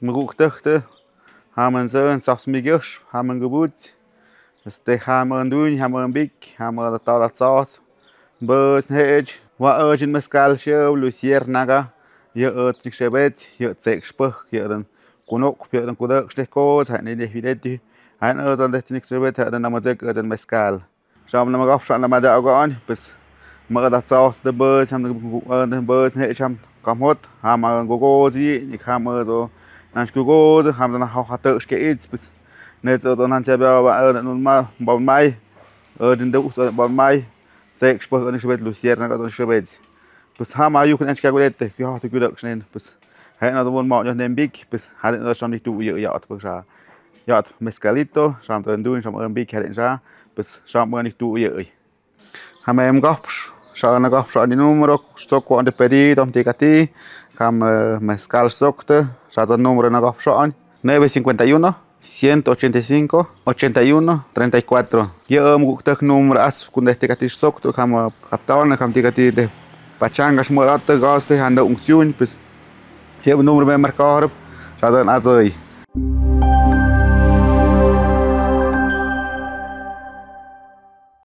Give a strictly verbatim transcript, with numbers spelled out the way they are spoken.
Mukuk tüjk tü, jamüin süün, sopsmiküsp, jamüin küpüts. Este, jamüin tuuin, jamüin pik, jamüin tü toolat soots. Pütchi nüshe'echi, wa'ütchin mezcal shia, luciérnaga. Yöötünükshiapets, yöötse'ekspüjk, yöötün kunukp, yöötün kutüüküsü tüü kootsa, ja nütüjpitütüjü. Ja nütüjpitütüjü, ja nütüjpitütüjü, ja nütüjpitütüjü. Sha'am na mükapsho'on, na müta'akooin, pues, mü'üdat soots tü pütchi, jamüin pütchi nüshe'echi, jamüin kamjut, jamüin kukootsa, nia jamüin nüsha kukootsa, jamüin na joo jatü'üshike'its, pues, nütsa nüsha pütchi, pütchi, pütchi, pütchi, pütchi, tse'ekspüjk nüshe'epets, luciérnaga nüshe'epets. Pues, jamüin ayuukune'enchi kakuletü, kujaa tü kutüüküsü ne'e, pues, je'nnot wüin mo'oyuuin nüpiki, pues, jadütüin sha'an tü tu'uyü'üin yo'otpüsü. Yo'ot mezcalito, sha'am tü tuuin, sha'am piki, jadütüin sha'an, pues, sha'an tü tu'uyü'üin. Jamüin mükapsho'on, sha'an nükapsho'on tü número, sokuain tü pedido, tü katii, kama, eh, mezcal süsoukta, sha'an tü número nükapsho'on, nueve cincuenta y uno, ciento ochenta y cinco, ochenta y uno, treinta y cuatro. Yöö mukuk tüjk número atsü, kune tü katii süsoukta, kama, eh, kaptawannüin, kama tü katii tü pachanga, shimülotta, kaaste, janda unción, pues, yöö número me marcooirüin, sha'an atsüi.